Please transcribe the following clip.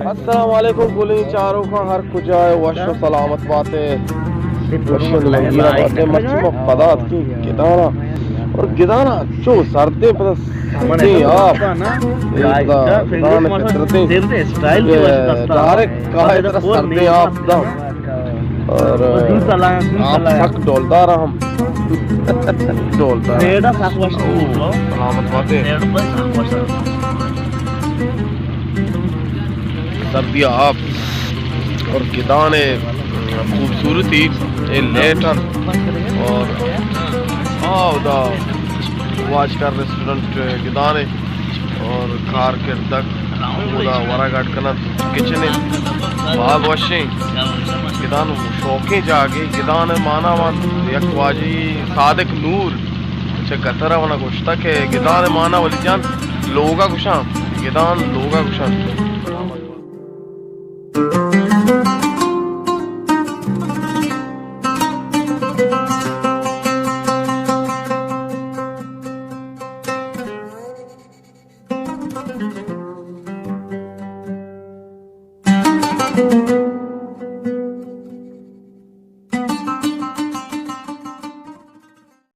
السلام علیکم گلیں چاروکاں، ہر کجا ئے وش و سلامت بات ئے، وش و دلگیر بات ئے۔ مرچی ما پدا اتکیں گدانا اور گدانا چو سردیں، پدا سردیں آپ، اے پدا گدان فطرتیں، اے ڈائریکٹ کاہ ءِ ترا سردیں آپ داں۔ اور آپ سک ڈولدار ہم۔ ڈولدار۔ سلامت بات ئے۔ سردی آپ اور گدان ءِ خوبصورتی، اے لیٹ انت۔ اور آ، ادا واجکار ریسٹورنٹ گدان ءِ اور کار کردگ اودا ورگ اڈ کننت، کچن ءِ۔ باز وشیں گدان، شوقیں جاگے۔ گدان ءِ مانا وانت یک واجہی صادق نور چہ قطر ءَ منا گوشتگ کہ گدان ءِ مانا ولی جان لوگ ءَ گوشاں، گدان لوگ ءَ گوشاں۔